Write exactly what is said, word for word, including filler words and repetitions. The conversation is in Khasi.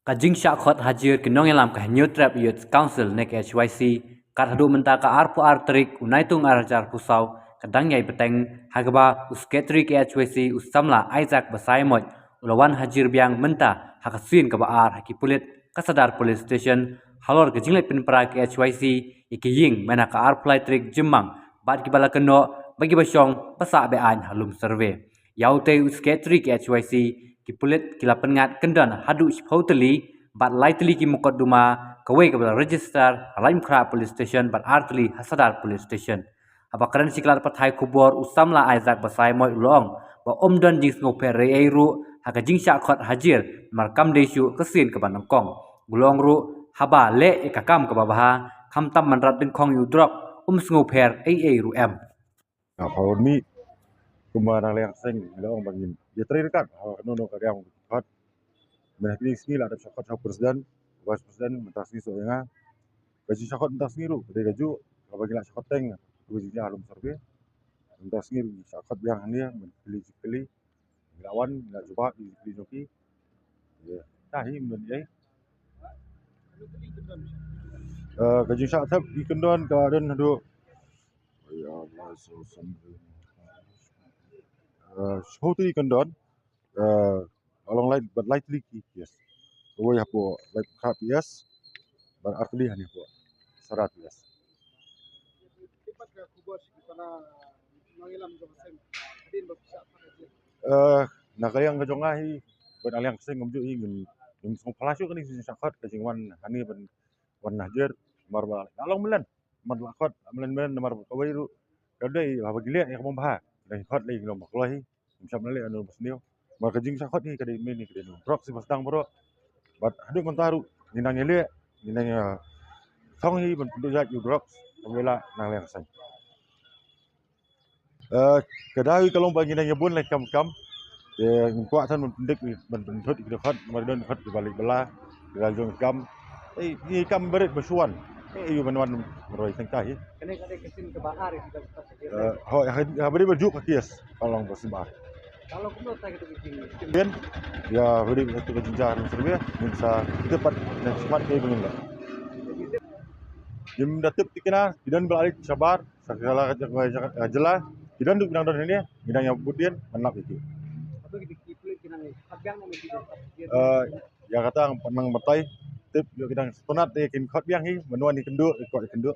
Ka jingshah khot hajir ki nongïalam ka Hynñiewtrep Youth Council ne ka H Y C, kat haduh mynta ka arphew ar tarik u Naitung ar hajar arphew saw, ka dang ïai bteng, ha kaba u Secretary ka H Y C u samla Isaac Basaiawmoit, u la wan hajir biang mynta ha ka sien kaba ar ha ki pulit ka Sadar Police Station, halor ka jingleit pynpra ka H Y C ïa ki ïing mynta ka arphew lai tarik Jymmang, bad kiba la kynnoh ba kiba shong ba sah be-aiñ ha Lumsurvey. Ïa utei u Secretary ka H Y C, ki pulit ki la pynngat kyndon haduh shiphew tylli, bad lai tylli ki mukotduma, kawei kaba la register ha Laitumkhrah Police Station bad ar tylli ha Sadar Police Station. Haba kren sha ki lad pathai khubor, u samla Isaac Basaiawmoit u la ong ba ym don jingsngewpher ei ei ruh ha ka jingshah khot hajir, namar kam dei shuh ka sien kaba nyngkong. U la ong ruh, haba leh ïa ka kam kaba bha, khamtam ban rat dyngkhong ïa u drok, ym sngewpher ei ei ruh em. Nga, pha wan mih kumba na liang seng, nga la ong ba ngin ïatrei ryngkat ha kano kano ka liang khot. Mynta ha kine ki sngi la dep shah khot sha president, vice president, mynta sngi shu ïa nga. Ka jingshah khot mynta sngi ruh ka dei kajuh, kaba ngi la shah khot teng kaba jia ha Lumsurvey. Mynta sngi ruh ngi shah khot biang hangne, mynta kylli jingkylli. Ngi la wan, ngi la jubab ïa ki jong ki. Ïa, ta hi mynta ïa. Eh, ka jingshah thep ki kyndon ka don haduh, ïa, eh, shiphew tylli kyndon. Eh, along lai, bad lai tylli ki case. Kawei hapoh Laitumkhrah P S, bad ar tylli hangne hapoh Sadar P S. Eh, na ka liang ka jong nga hi, bad na liang ka seng kumjuh hi, ngim, ngim sngewphylla shuh kane ka jingshah khot, ka jingwan hangne ban wan hajir, namar ba la long mlien, namar la khot mlien mlien, namar kawei ruh ka dei haba ki leh ïa ka bym bha, la khot lei ki long ba kloi hi. Ngim shym la leh ïa kano ba sniew. Namar ka jingshah khot hi ka dei mane ka dei drugs hi ba sdang baroh. Bad haduh mynta ruh ngi nang ïaleh, ngi nang ïa thong hi ban pynduh jait ïa u drugs, ban ïaleh na liang seng. Eh, ka daw hi ka long ba ngi nang ïa bun lei kam kam. Te ngim kwah than ban pyndep, ban pynthut ïa ki dkhot, namar don dkhot kiba leit bylla, kiba la jong kam. Ei, ngi kam barit ba shu wan. Ei, aïu ban wan marwei tang ka hi. Kane ka dei ka sien kaba ar ïa ka. Eh, hooid, ha, ha, barit ba juk ka case, ka long ba sien ba ar. Ka long kumno ta ka dei ka jing. Bien. Ïa, barit ba juk ka jingjar Lumsurvey, ngin sa tip pat ne smat ka ba ngin leh. Ngim da tip tikna, ki don ba la leit shabar, sa ka la ka jaka, jaka, jaka jylla, ki don duk nang don hangne, ngi dang ïa bud dien, ban lap ïa ki. Eh, ïa kata ngan pynbna batai, tip ïa ki dang sngewtynnat ïa kin khot biang hi, ban wan ïa kynduh, ïa kynduh.